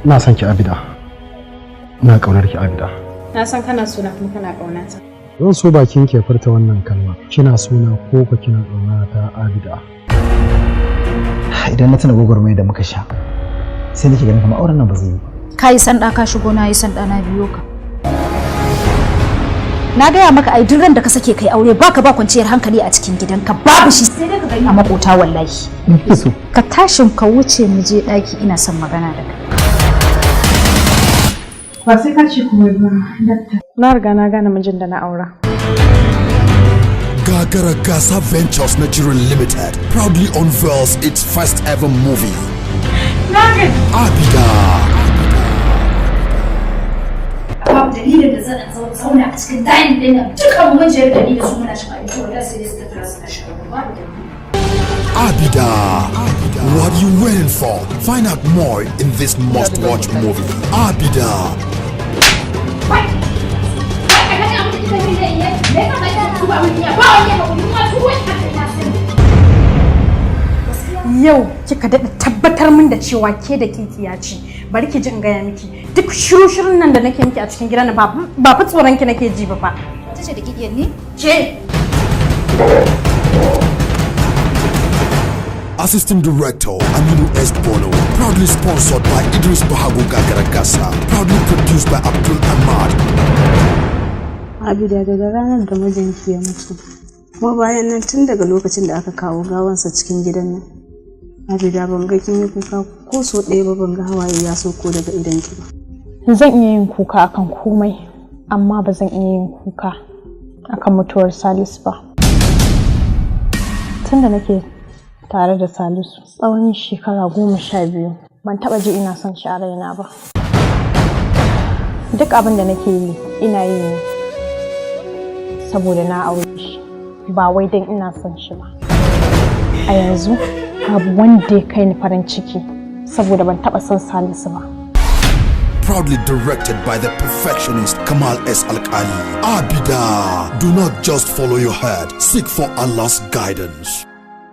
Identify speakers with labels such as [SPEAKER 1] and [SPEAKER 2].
[SPEAKER 1] Ina son ki, Abida. Ina ƙaunar ki, Abida.
[SPEAKER 2] Na san kana sona kuma kana ƙaunata.
[SPEAKER 1] Zan so bakin ki furta wannan kalma. Kina sona ko ko kina ƙaunata, Abida?
[SPEAKER 3] Idan na tuna gwagwarmaya da muka sha, sai nake ganin kamar auren nan ba zai yi ba.
[SPEAKER 4] Ka yi sanda ka shigo, na yi sanda na biyo ka. Na gaya maka ai, duk ran da ka sake kai aure, baka ba kwanciyar hankali a cikin gidanka, babu shi, sai dai ka gani a makota wallahi.
[SPEAKER 3] Me kike so?
[SPEAKER 4] Ka tashin ka wuce mu je daki, ina son magana da kai.
[SPEAKER 2] Ba sai ka ce komai ba, dakta. Na riga na gane mijin da na aura.
[SPEAKER 5] Gagara Gasa Ventures Nigeria Limited proudly unveils its first ever movie, Abida.
[SPEAKER 4] Babu dalilin da zan zauna a cikin dining din nan, dukkan mun jere da ni da su muna cin abinci, wallahi sai dai su tattara su tashi. Babu dalili.
[SPEAKER 5] Abida. What are you waiting for? Find out more in this must-watch movie. Abida.
[SPEAKER 4] Wai, ka gani abin da kika yi da iya? Me yasa ba ki tuba mun iya? Ba wani hakuri kuma tuwon ka na sani.
[SPEAKER 2] Yau kika daɗa tabbatar min da cewa ke da kikiya ce. Bari ki ji in gaya miki. Duk shiru-shirun nan da nake miki a cikin gidan nan, ba fa tsoron ki nake ji ba fa.
[SPEAKER 4] Wata ce da kikiyar ni?
[SPEAKER 2] Ke.
[SPEAKER 5] Assistant Director Aminu S. Bono. Proudly sponsored by Idris Bahago Gagara Gasa. Proudly produced by Abdul Ahmad.
[SPEAKER 6] Abida, daga ranar da mijinki ya mutu, kuma bayan nan tun daga lokacin da aka kawo gawansa cikin gidan nan, Abida, ban ga kin yi kuka ko so ɗaya ba, ban ga hawaye ya sauko daga idonki ba.
[SPEAKER 2] Zan iya yin kuka akan komai, amma ba zan iya yin kuka akan mutuwar Salisu ba. Tunda nake tare da Salisu tsawon shekara 12, ban taɓa ji ina son shi a raina ba. Duk abin da nake yi, ina yi ne saboda na aure shi, ba wai don ina son shi ba. A yanzu babu wanda ya kai ni farin ciki saboda ban taɓa son Salisu ba.
[SPEAKER 5] Proudly directed by the perfectionist Kamal S. Alkali. Abida. Do not just follow your head. Seek for Allah's guidance.